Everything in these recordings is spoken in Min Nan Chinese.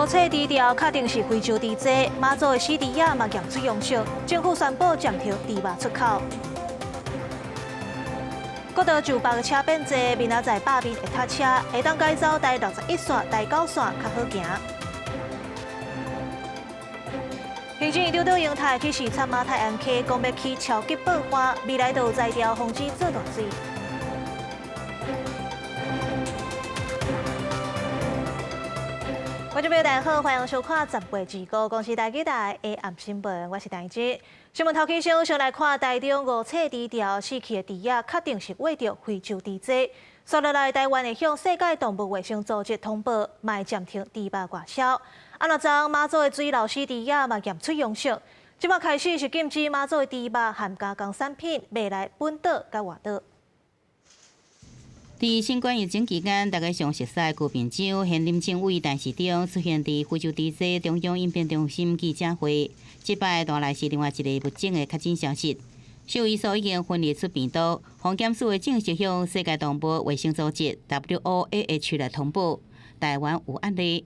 册猪条确定是非洲猪济，马祖的死猪仔嘛验出阳性，政府宣布暂停猪肉出口。国道上北车变济，明仔载罢免会塞车，会当改走台61线、台9线较好行。行政院长卓荣泰去视察马泰安溪，讲欲起超级爆花，未来就有才调防止做大水。观众朋友大家好，欢迎收看十八字歌，公视台语台的下暗新闻，我是陈芝。新闻头起先，先来看台中五册猪条死去的猪仔，确定是秽著非洲猪济。煞落来，台湾会向世界动物卫生组织通报，嘛暂停猪肉外销。啊，若昨马祖的水流死猪仔嘛验出阳性，这马开始是禁止马祖的猪肉和加工产品卖来本岛佮外岛。伫新冠疫情期间，大家上熟悉的高屏州现任政委陈时中出现伫非洲猪济中央应变中心记者会。这摆带来是另外一个物种的确诊消息。兽医所已经分离出病毒，防检署会正式向世界动物卫生组织 WOAH 来通报，台湾有案例。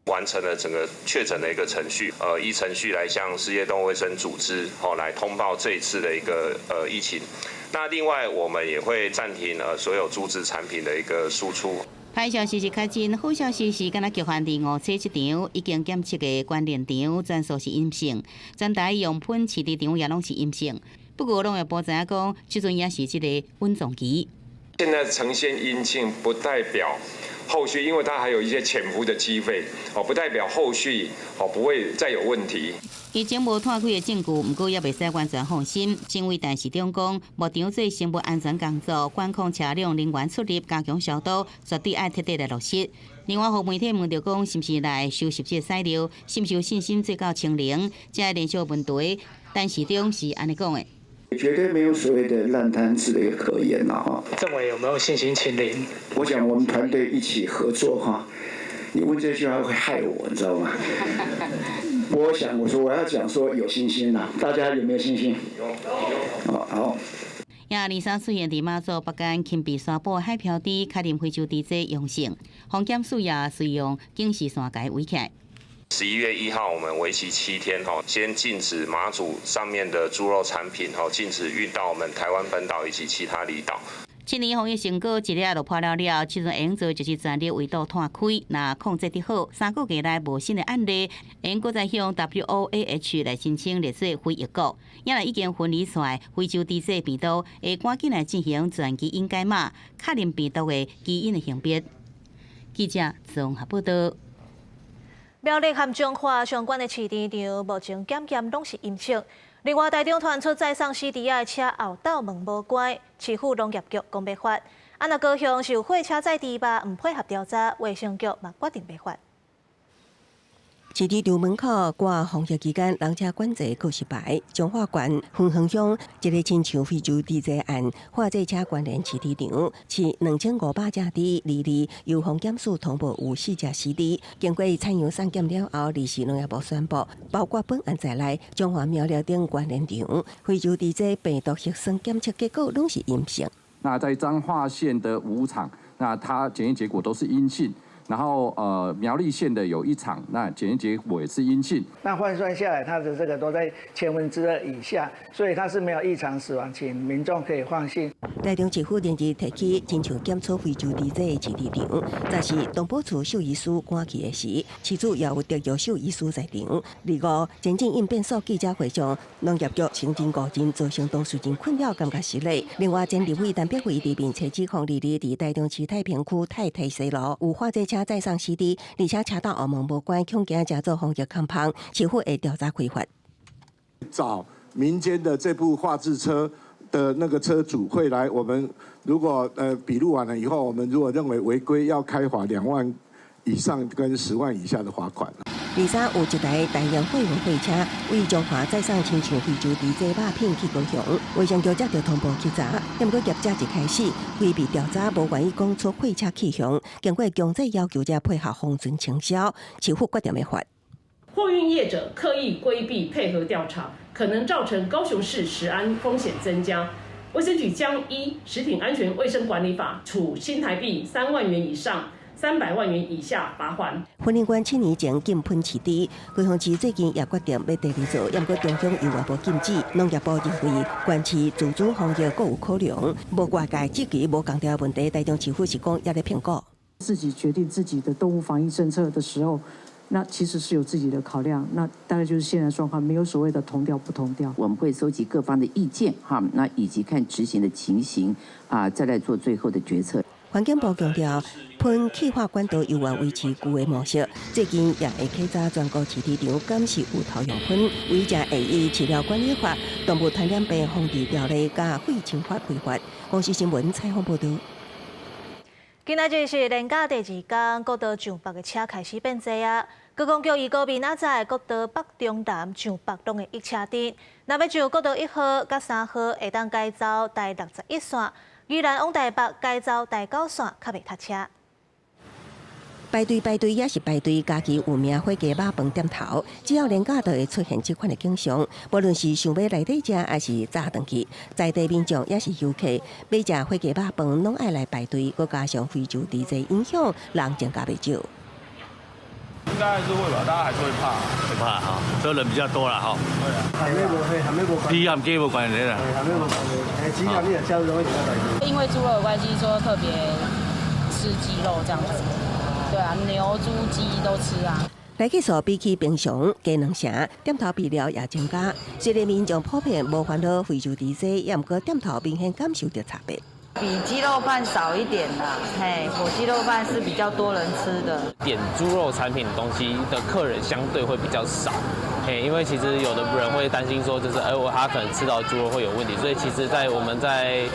完成了整个确诊的一个程序，依程序来向世界动物卫生组织来通报这一次的一个疫情。那另外，我们也会暂停所有猪殖产品的一个输出。歹消息是确诊，好消息是，敢若局限伫五册这场已经检测的关联场全数是阴性，全台样本饲猪场也拢是阴性。不过，农业部知影讲，这阵也是这个稳重期。现在呈现阴性，不代表后续，因为它还有一些潜伏的机会，不代表后续不会再有问题。以前无湠开的证据，毋过也袂使完全放心。政委陈时中讲，牧场做生物安全工作，管控车辆人员出入，加强消毒，绝对爱彻底来落实。另外，予媒体问著讲，是毋是来收拾这个屎尿，是毋是有信心做到清零？这个连续问题，陈时中是按呢讲的。绝对没有所谓的烂摊子的一个可言了哈。政委有没有信心清零？我想我们团队一起合作哈。你问这句话会害我，你知道吗？我想我说我要讲说有信心啦，大家有没有信心？有。好。廿二三出现伫马祖北竿芹壁沙埔海漂猪确认非洲猪济阳性，防检署也随用警示线共围起来。 11月1号，我们为期7天哈，先禁止马祖上面的猪肉产品哈，禁止运到我们台湾本岛以及其他离岛。七年防疫成果一粒就破了了，这阵会用做就是全力围堵湠开，若控制得好，3个月内无新的案例，会阁再向 WOAH 来申请列做非疫国。也若已经分离出来非洲猪济病毒，会赶紧来进行全基因解码，确认病毒的基因的型别。记者综合报道。苗栗和彰化相关的饲猪场目前检验拢是阴性。另外，台中传出载送死猪仔的车后斗门无关，市府农业局讲欲罚。啊，若高雄是有货车载猪肉毋配合调查，卫生局嘛决定欲罚。饲猪场门口挂防疫期间人车管制告示牌，彰化县丰恒乡一个亲像非洲猪济案，货载车关联饲猪场，饲2500只猪，二二由防检署通报有四只死猪，经过采样送检了后，临时农业部宣布，包括本案在内，彰化苗栗等关联场非洲猪济病毒核酸检测结果拢是阴性。那在彰化县的5场，那它检验结果都是阴性。然后苗栗县的有一场，那检验结果也是阴性。那换算下来，它的这个都在2/1000以下，所以它是没有异常死亡，请民众可以放心。台中市府连日提起亲像检出非洲猪济的饲猪场，但是动保处兽医师赶去的时，饲主也有特约兽医师在场。二五前进应变所记者会上，农业局承认五人造成当事人困扰，感觉失礼。另外，前立委陈碧惠伫面册指控，二二伫台中市太平区太提西路有货载车载送死猪，而且车道后门无关，恐惊成做防疫空芳，市府会调查开罚。找民间的这部化制车的那个车主会来，我们如果笔录完了以后，我们如果认为违规，要开罚2万以上跟10万以下的罚款。二三有一台大型货运货车为彰化载送亲像非洲猪济肉品去高雄，卫生局接到通报去查，毋过业者一开始回避调查，无愿意讲出货车去向，经过强制要求才配合封存清销，市府决定欲罚。货运业者刻意规避配合调查，可能造成高雄市食安风险增加。卫生局将依《食品安全卫生管理法》处新台币3万元以上300萬元以下罰鍰。雲林縣7年前禁噴飼豬，高雄市最近也決定欲第二做，毋過中央猶原無禁止。農業部認為，縣市自主防疫閣有考量，無外界積極無仝調問題。台中市府是講猶咧評估。自己決定自己的動物防疫政策的時候，那其實是有自己的考量。那大概就是現在狀況，沒有所謂的同調不同調。我們會收集各方的意見，哈，那以及看執行的情形啊，再來做最後的決策。環境部強調，噴氣化管道猶原維持舊的模式。最近也會檢查全國飼豬場，敢是有偷用噴。違者會依飼料管理法、動物傳染病防治條例佮廢清法開罰。公視新聞採訪報導。今仔日是連假第二工，國道上北的車開始變濟啊！觀光局預估明仔載國道北中南上北攏會塞車陣。若欲上國道1號佮3號，會當改走台61線；宜蘭往台北改走台9線，較袂塞車。排隊排隊也是排隊，家己有名火雞肉飯店頭，只要連假就會出現這款的景象。無論是想欲來底食，還是早轉去，在地民眾抑是遊客，欲食火雞肉飯，攏愛來排隊。閣加上非洲豬瘟影響，人增加袂少。應該還是會吧，大家還是會怕，會怕哈，所以人比較多啦哈。對啊，還沒無，還沒無關。你也唔無關係啦。還沒無關係，只要你若吃容易排隊。因為豬肉的關係，說特別吃雞肉這樣子。對啊，牛、豬、雞都吃啊。來去數比起平常加兩成，店頭備料也增加。雖然民眾普遍無煩惱非洲豬瘟，也毋過店頭明顯感受著差別。比雞肉飯少一點啦，嘿，火雞肉飯是比較多人吃的。點豬肉產品東西的客人相對會比較少，嘿，因為其實有的人會擔心說，就是哎，我他可能吃到豬肉會有問題，所以其實，在我們在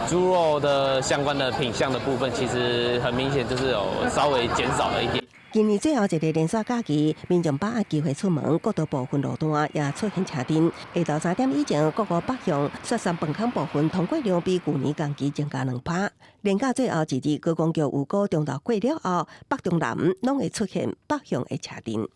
豬肉的相關的品項的部分，其實很明顯就是有稍微減少了一點。今年最後一个連續假期，民眾把握機會出門，國道部分路段也出現車陣。下晝3點以前，各個北向雪山飯空部分通過量比舊年同期增加2%。連假最後一日，觀光局預估中晝過了後，北中南攏會出現北向的車陣。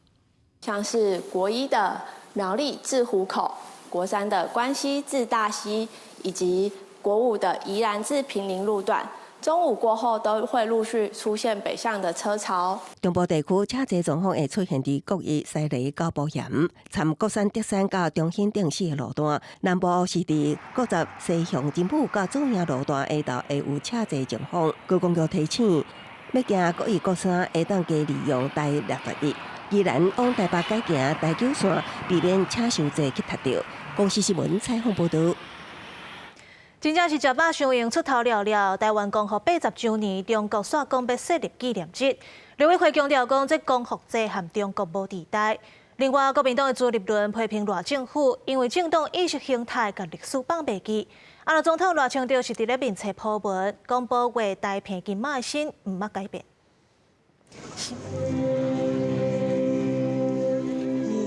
像是國一的苗栗至湖口、國三的關西至大溪，以及國五的宜蘭至坪林路段。中午過後都會陸續出現北向的車潮。中部地區車濟狀況會出現佇國一西螺到埔鹽、參國三德山到中興頂四个路段；南部是佇國十西向仁武到左營路段下晝會有車濟狀況。觀光局提醒，欲行國一國三會當加利用台61，宜蘭往台北改行台9線，避免車傷濟去塞著。公視新聞採訪報導。真正是食飽傷閒出頭了了。台灣光復80週年，中國煞講欲設立紀念日。陸委會強調講，這光復節和中國無佇代。另外，國民黨的朱立倫批評賴政府，因為政黨意識形態共歷史放袂記。啊，總統賴清德是佇咧面冊 po 文，講保衛台澎金馬的心毋捌改變。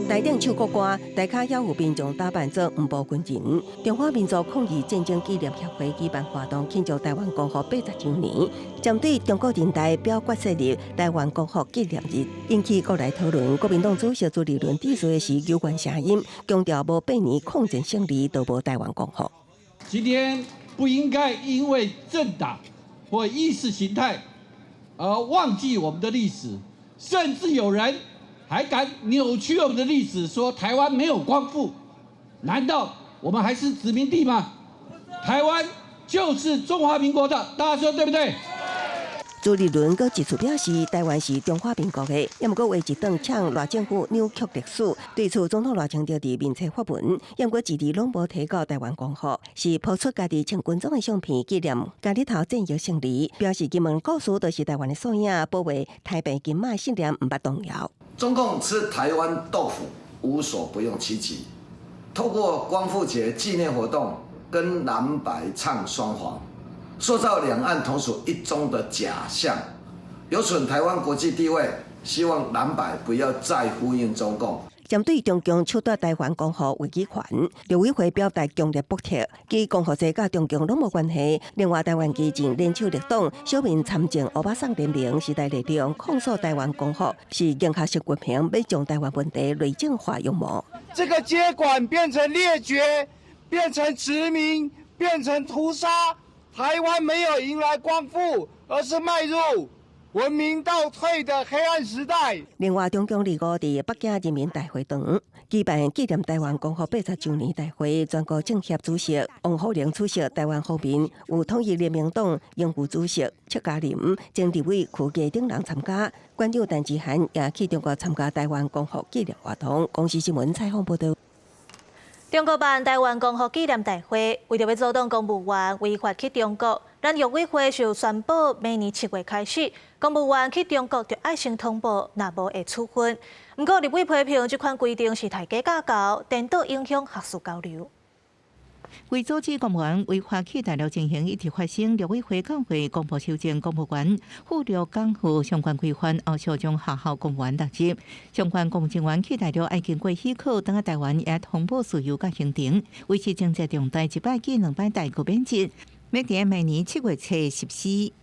台頂唱國歌，台跤猶有民眾打扮做黃埔軍人。中華民族抗日戰爭紀念協會舉辦活動，慶祝台灣光復80週年。針對中國人大表決設立台灣光復紀念日，引起國內討論。國民黨主席朱立倫致辭時，求懸聲音，強調無八年抗戰勝利，就無台灣光復。今天不應該因為政黨或意識形態而忘記我們的歷史，甚至有人還敢扭曲我們的歷史，說台灣沒有光復，難道我們還是殖民地嗎？台灣就是中華民國的，大家說對不對？朱立倫閣一次表示，台灣是中華民國的，也毋過話一頓嗆賴政府扭曲歷史。對此，總統賴清德佇面冊發文，也毋過一字攏無提到台灣光復，是 po 出家己穿軍裝的相片，紀念佳里頭戰役勝利，表示金門故事就是台灣的縮影，保衛台澎金馬信念毋捌動搖。中共吃台灣豆腐無所不用其極，透過光復節紀念活動跟藍白唱雙簧，塑造兩岸同屬一中的假象，有損台灣國際地位。希望藍白不要再呼應中共。針對中共搶奪台灣光復話語權，陸委會表達強烈駁斥，指光復節佮中共攏無關係。另外，台灣基進聯手綠黨小民參政歐巴桑聯盟時代力量控訴台灣光復是迎合習近平欲將台灣問題內政化陰謀。這個接管變成列決，變成殖民，變成屠殺。台灣沒有迎來光復，而是邁入文明倒退的黑暗時代。另外，中共25佇北京人民大會堂舉辦紀念台灣光復80週年大會，全國政協主席王滬寧出席。台灣方面有統一聯盟黨榮譽主席卓嘉琳、前立委柯佳等人參加。館長陳智菡也去中國參加台灣光復紀念活動。公視新聞採訪報導。中國辦台灣光復紀念大會，為著欲阻擋公務員違法去中國，咱陸委會就宣布，明年7月開始，公務員去中國就愛先通報，若無會處分。毋過立委批評這款規定是刣雞咬狗，顛倒影響學術交流。為阻止公務員違法去大陸情形一直發生，陸委會九月公布修正公務員赴陸港赴相關規範，後續將學校公務員納入。相關公務員去大陸愛經過許可，轉來台灣也通報事由佮行程，維持政策重大一擺至兩擺大過免責，欲佇明年7月初實施。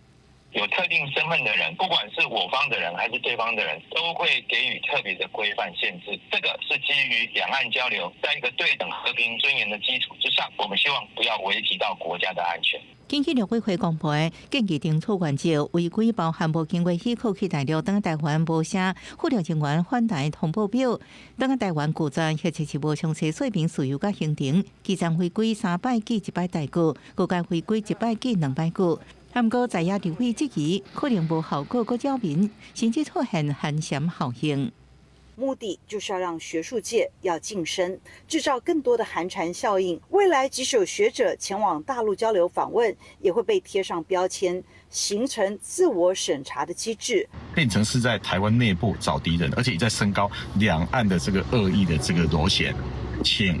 有特定身份的人，不管是我方的人還是對方的人，都會給予特別的規範限制。這個是基於兩岸交流，在一個對等、和平、尊嚴的基礎之上，我們希望不要危及到國家的安全。根據陸委會公布的建議懲處原則，違規包含無經過許可去大陸轉來台灣無寫赴陸人員返台通報表，轉來台灣拒絕或者是無詳細說明事由佮行程，基層違規三擺記一擺代過，高階違規一擺記兩擺過。毋過在野立委質疑，可能無效果，閣擾民，甚至出現寒蟬效應。目的就是要讓學術界要晉升，製造更多的寒蟬效應。未來即使有學者前往大陸交流訪問，也會被貼上標籤，形成自我審查的機制，變成是在台灣內部找敵人，而且也在升高兩岸的這個惡意的這個螺旋。請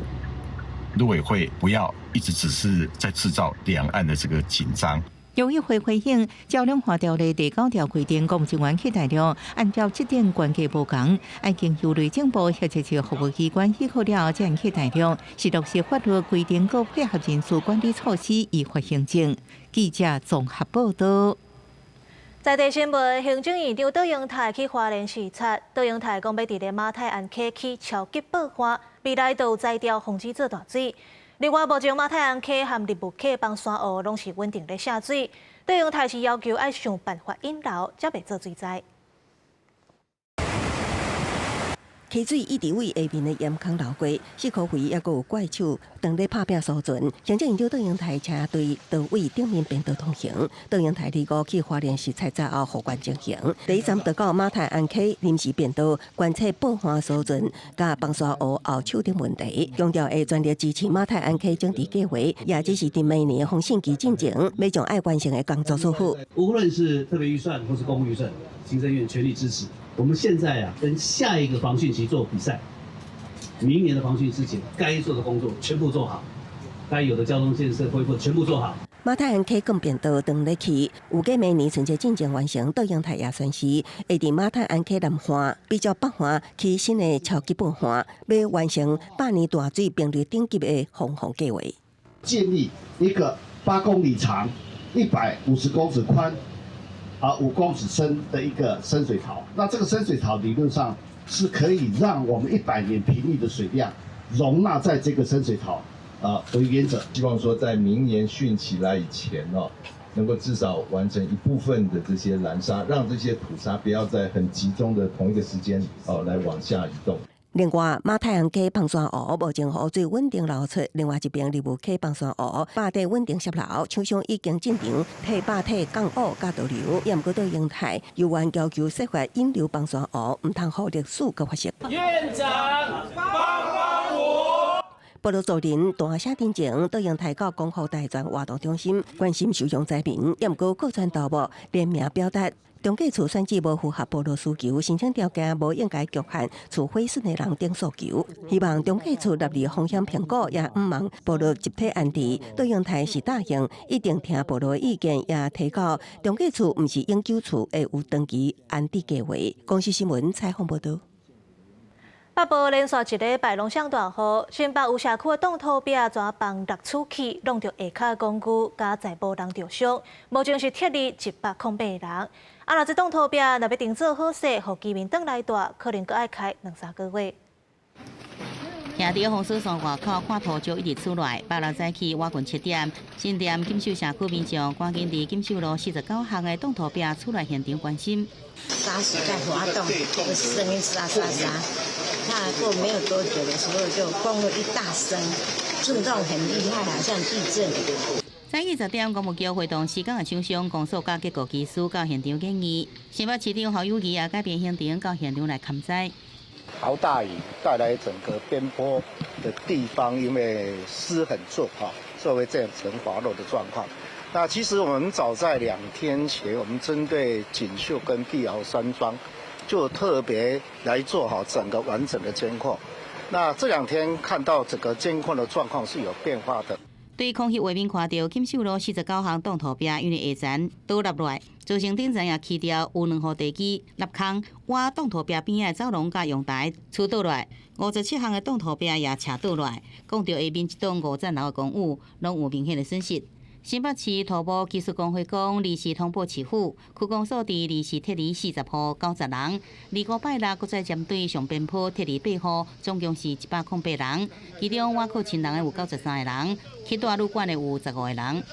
陸委會不要一直只是在製造兩岸的這個緊張。陸委會回應，照兩岸條例第九條規定，公務員去大陸按照職等關係無仝，愛經由內政部或者是服務機關許可了後，才能去大陸，是落實法律規定，閣配合人事管理措施，依法行政。記者綜合報道。在地新聞，行政院長卓榮泰去花蓮視察，卓榮泰講欲佇咧馬太鞍溪起超級壆岸，未來就有才調防止做大水。另外，目前馬太鞍溪和立霧溪崩山湖攏是穩定咧瀉水。卓榮泰是要求愛想辦法引流，才袂做水災。溪水一直對下面的岩坑流過，四箍圍猶閣有怪手當咧拍拚疏浚。行政院長卓榮泰車隊到位頂面便道通行。卓榮泰25去花蓮視察後復原情形。第一站就到馬太鞍溪臨時便道觀測壆岸疏浚佮崩沙湖後手等問題，強調會全力支持馬太鞍溪整治計劃，也只是佇明年防汛期進前，欲將愛完成的工作做好。無論是特別預算或是公共預算，行政院全力支持。我們現在啊，跟下一個防汛期做比賽，明年的防汛之前，該做的工作全部做好，該有的交通建設恢復全部做好。馬太鞍溪墾便道當咧起，預計明年春節進前完成。卓榮泰也宣示，會佇馬太鞍溪南岸比照北岸起新的超級壆岸，欲完成百年大水頻率等級的防洪計劃。建立一個8公里長、150公尺寬、5公尺深的一個深水槽，那這個深水槽理論上是可以讓我們100年頻率的水量容納在這個深水槽，為原則。希望說在明年汛期來以前哦，能夠至少完成一部分的這些攔沙，讓這些土沙不要在很集中的同一個時間哦來往下移動。另外，馬太鞍溪崩山湖目前雨水穩定流出，另外一邊立霧溪崩山湖壩底穩定洩流，廠商已經進場替壩體降雨佮導流，也毋過卓榮泰猶原要求設法引流崩山湖，毋通予歷史閣發生。院長，幫幫我！部落族人大聲進前，卓榮泰到光復大專活動中心關心受傷災民，也毋過閣傳頭目聯名表達。中計處選址無符合部落需求，申請條件無應該局限厝毀損的人等訴求，希望中計處納入風險評估，也毋茫部落集體安置。卓榮泰是答應一定聽部落的意見，也提到中計處毋是永久厝，會有長期安置計劃。公視新聞採訪報導。北部連續一禮拜攏上大雨，新北有社區的擋土壁全崩落出去，弄著下跤工具，佮載無人著傷。目前是撤離108人。啊，若這擋土壁若欲重做好勢，予居民轉來蹛，可能閣愛開兩三個月。徛佇封鎖線外口看塗石一直出來，拜六早起倚近7點，新店錦繡社區民眾趕緊佇錦繡路49巷的擋土壁厝內現場關心。沙石在滑動，聲音沙沙沙。那過沒有多久的時候，就轟了一大聲，震動很厲害，好像地震。早起10點，公務局會同市港的廠商、公所佮結構技師到現場檢驗。新北市長侯友宜也改變行程到現場來勘災。豪大雨帶來整個邊坡的地方，因為濕很重哈，所以會造成滑落的狀況。那其實我們早在2天前，我們針對錦繡跟碧瑤山莊，就特別來做好整個完整的監控。那這2天看到整個監控的狀況是有變化的。對空襲畫面看到錦繡路49巷擋土壁因為下層倒落來，造成頂層也起掉，有兩戶地基凹空，倚擋土壁邊的走廊佮陽台厝倒來，57巷的擋土壁也斜倒來，講著下面這棟五層樓的公寓，攏有明顯的損失。新北市土木技術工會講，臨時通報市府，區公所佇臨時撤離40戶90人，25拜六閣再針對上邊坡撤離八戶，總共是108人，其中倚靠親人的有93個人，去蹛旅館的有15個人。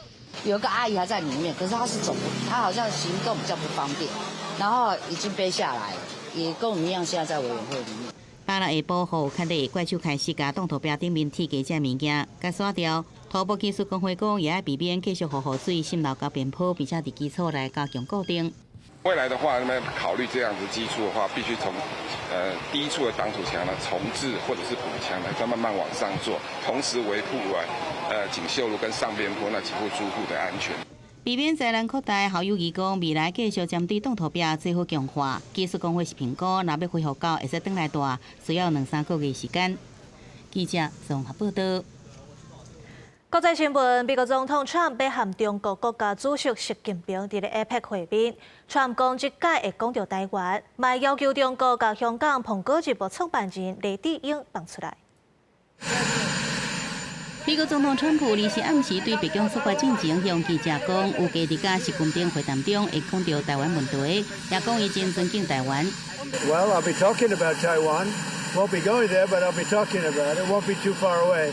有個阿姨還在裡面，可是她是走，她好像行動比較不方便，然後已經背下來，也跟我們一樣，現在在委員會裡面。拜六下晡雨較熱，怪手開始共擋土壁頂面鐵架這物件共刷掉。土木技術工會講，也愛避免繼續予雨水滲漏到邊坡，並且佇基礎來加強固定。未來的話，那麼考慮這樣子基礎的話，必須從低處的擋土牆呢重置或者是補牆來，再慢慢往上做，同時維護啊錦繡路跟上邊坡那幾戶住戶的安全。避免災難擴大，侯友宜講，未來繼續針對擋土壁做好強化。技術工會是評估，若欲恢復到會使轉來蹛，需要兩三個月時間。記者綜合報道。國際新聞：美國總統川普欲和中國國家主席習近平佇咧 APEC 會面。川普講，這擺會講著台灣，嘛要求中國共香港《蘋果日報》創辦人黎智英放出來。美國總統川普24暗時對白宮出發進前，向記者講，預計佇佮習近平會談中會講著台灣問題，也講伊真尊敬台灣。 Well, I'll be talking about Taiwan. Won't be going there, but I'll be talking about it. Won't be too far away.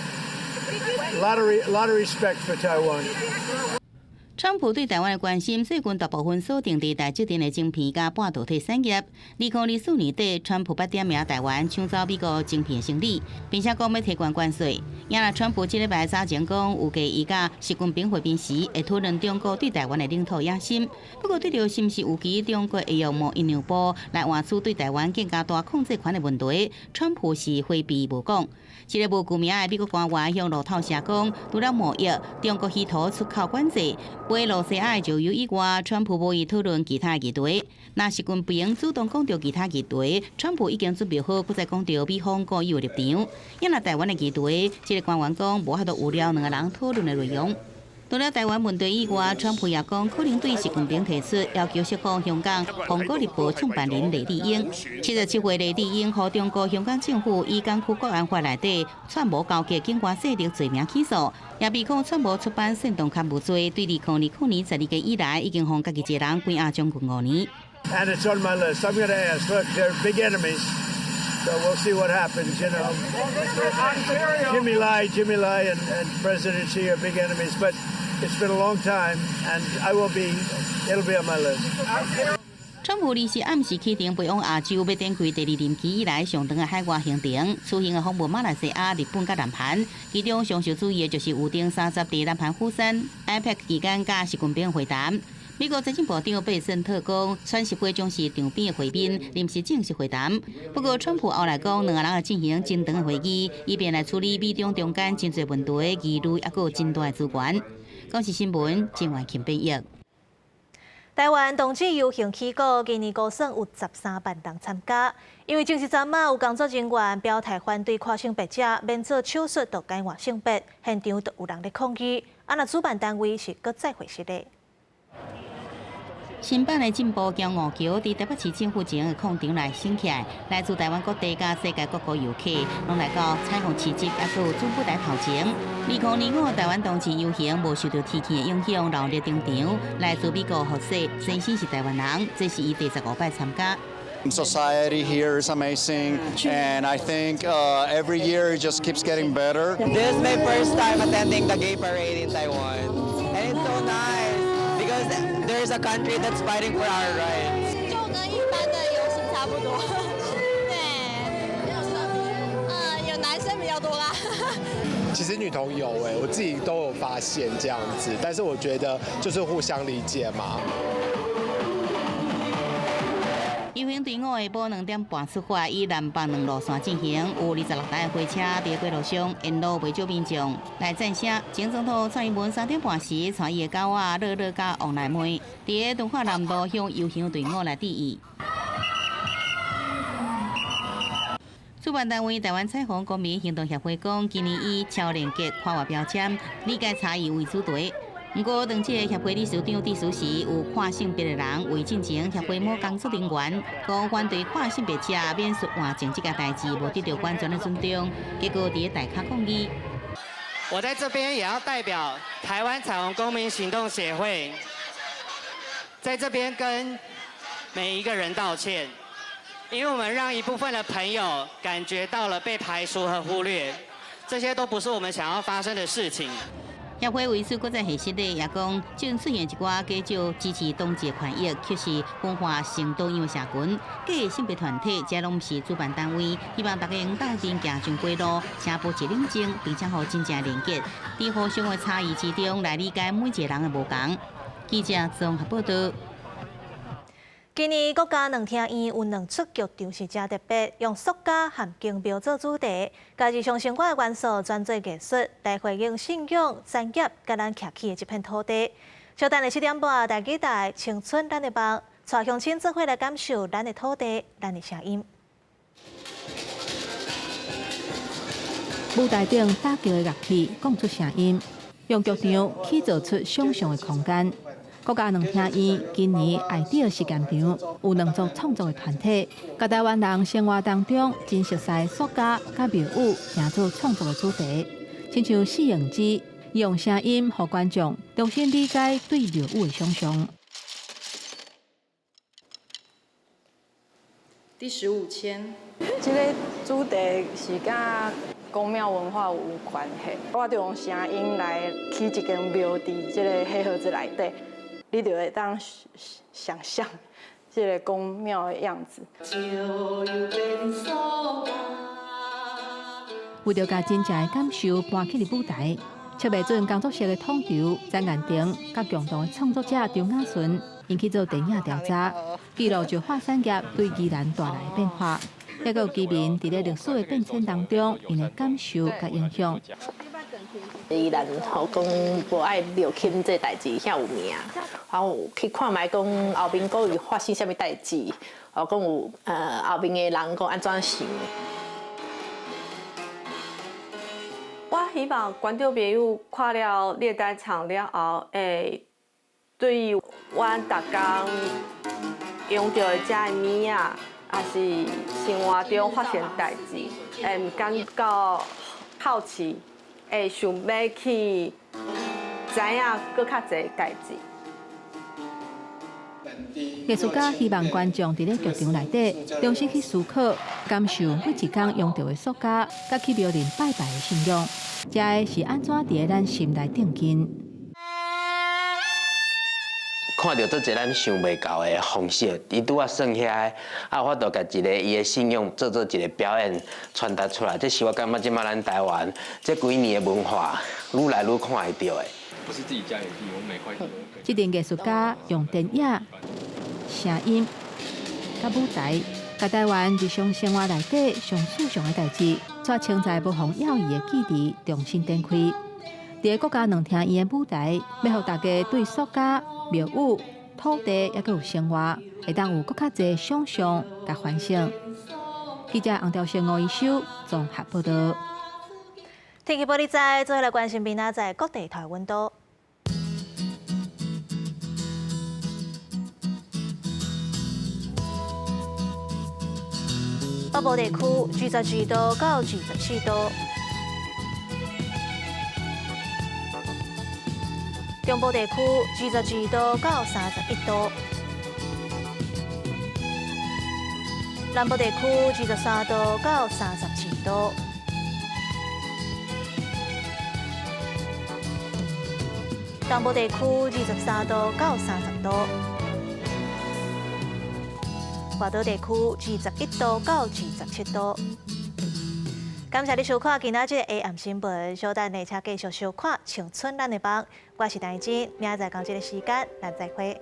A lot of respect for Taiwan. 川普對台灣的關心，最近大部分鎖定佇台積電的晶片佮半導體產業。2024年底，川普捌點名台灣搶走美國晶片生意，並且講欲提懸關稅。也若川普這禮拜早前講，預計伊佮習近平會面時，會討論中國對台灣的領土野心。不過，對著是毋是預期中國會用貿易讓步來換取對台灣更加大控制權的問題，川普是迴避無講。一个無具名的美國官員向路透社講，除了貿易，中國稀土出口管制、買露西亞的石油以外，川普無意討論其他議題。若習近平主動講著其他議題，川普已經準備好，閣再講著美方固有的立場。也若台灣的議題，這个官員講無法度預料兩个人討論的內容。除了台灣問題以外，川普也講可能對習近平提出要求釋放香港《蘋果日報》創辦人黎智英。77歲黎智英予中國香港政府以港區國安法內底串謀勾結境外勢力罪名起訴，也被控串謀出版煽動刊物罪，對2000年12月以來已經予家己一個人關押將近5年。 And it's on my list. I'm going to ask. Look, they're big enemies. So we'll see what happens. Jimmy Lai and President Xi are big enemies, but it's been a long time, and I will be, it'll be on my list. 川普二四暗時啟程飛往亞洲，欲展開第二任期以來上長的海外行程。此行的訪問馬來西亞、日本佮南韓，其中上受注意的就是預定30佇南韓釜山 APEC 期間佮習近平會談。美國財政部長貝森特講，川習會將是場邊的會面，毋是正式會談。不過，川普後來講，兩个人會進行真長的會議，以便來處理美中中間真濟問題、疑慮，抑閣有真大的資源。公視新聞，鄭婉琴編譯。台灣同志遊行起鼓，今年估算有13萬人參加。因為前一陣仔有工作人員表態反對跨性別者免做手術就改換性別，現場就有人咧抗議。啊，若主辦單位是閣再回實咧。新版的進步橋五橋佇台北市政府前的廣場內升起來，來自台灣各地佮世界各國遊客攏來到彩虹市集，抑閣有主舞台頭前。2025台灣同志遊行無受著天氣的影響，鬧熱登場。來自美國學生先生是台灣人，這是伊第15擺參加。Society here is amazing, and I think every year it just keeps getting better. This is my first time attending the gay parade in Taiwan, and it's so nice because there's a country that's fighting for our rights. 就跟一般的遊行差不多，對，沒有特別，有男生比較多啦。其實女同有哎，我自己都有發現這樣子，但是我覺得就是互相理解嘛。遊行隊伍下晡2點半出發，以南北兩路線進行，有26台貨車佇街路上沿路袂少民眾來讚聲。前總統蔡英文3點半時，帶伊的狗仔樂樂佮王來妹，佇敦化南路向遊行隊伍來致意。主辦單位台灣彩虹公民行動協會講，今年以超連結跨越標籤、理解差異為主題。毋過，當這个協會理事長致辭時，有跨性別的人為進前協會某工作人員講反對跨性別者免術換證這個代誌，無得到完全的尊重，結果佇咧大卡抗議。我在這邊也要代表台灣彩虹公民行動協會，在這邊跟每一個人道歉，因為我們讓一部分的朋友感覺到了被排除和忽略，這些都不是我們想要發生的事情。協會為此閣再核實咧，也講正出現一寡假借支持同志權益，卻是分化性多樣社群，假性別團體，這攏毋是主辦單位，希望大家用鬥陣行上街路，請保持冷靜，並且予真正連結，佇互相的差異之中來理解每一個人的無仝。記者綜合報道。今年國家兩廳院有兩齣劇場是誠特別，用塑膠和宮廟做主題，共日常生活的元素轉做藝術，來回應信仰、產業佮咱徛起的這片土地。小等下7點半，大家台青春咱的夢，帶鄉親做伙來感受咱的土地、咱的聲音。舞台頂打擊的樂器講出聲音，用劇場去造出想像的空間。國家兩廳院今年愛德實驗場有兩組創作的團體，共台灣人生活當中真熟悉塑膠佮廟宇，成做創作的主題。親像攝影機用聲音，予觀眾重新理解對廟宇的想像。第15籤，這个主題是佮宮廟文化有關係。我就用聲音來起一間廟佇這个黑盒子內底。你就會當想象這个宮廟的樣子。為著共真正的感受搬去佇舞台，赤袂準工作室的統籌詹彦廷，佮共同的創作者張雅純，𪜶去做電影調查，記錄石化產業對宜蘭帶來的變化，抑閣有居民佇咧歷史的變遷當中，𪜶的感受佮影響。宜蘭吼講無愛入侵這代誌遐有名，然後去看覓講後面閣有發生啥物代誌，吼講有後面的人講按怎想。我希望觀眾朋友看了煉丹場了後，會對於阮逐工用著的這个物仔，抑是生活中發生代誌，會感覺好奇。會想欲去知影閣較濟代誌。藝術家希望觀眾佇咧劇場內底重新去思考、感受每一工用著的塑膠，佮去廟裡拜拜的信仰，這个是按怎佇咧咱心內定根。看著做一个咱想袂到的方式，伊拄仔算遐，啊，有法度共一个伊的信仰做做一个表演傳達出來，這是我感覺這擺咱台灣這幾年的文化愈來愈看會著的。不是自己家裡地，我每塊地都。這陣藝術家用電影、聲音、佮舞台，共台灣日常生活內底上日常的代誌，煞穿在無予人猶豫的記憶重新展開。佇個國家兩廳院的舞台，欲予大家對塑膠、廟宇、土地，抑閣有生活，會當有閣較濟想像佮幻想。記者洪兆勝、吳一修綜合報道。天氣報你知，做伙來關心明仔載各地台溫度。北部地區22度到24度。中部地區22度到31度。南部地區23度到37度。東部地區23度到30度。外島地區21度到27度。感謝你收看今仔日的下暗新聞，小等下請繼續收看《青春咱的夢》，我是陳真，明仔載仝這个時間，咱再會。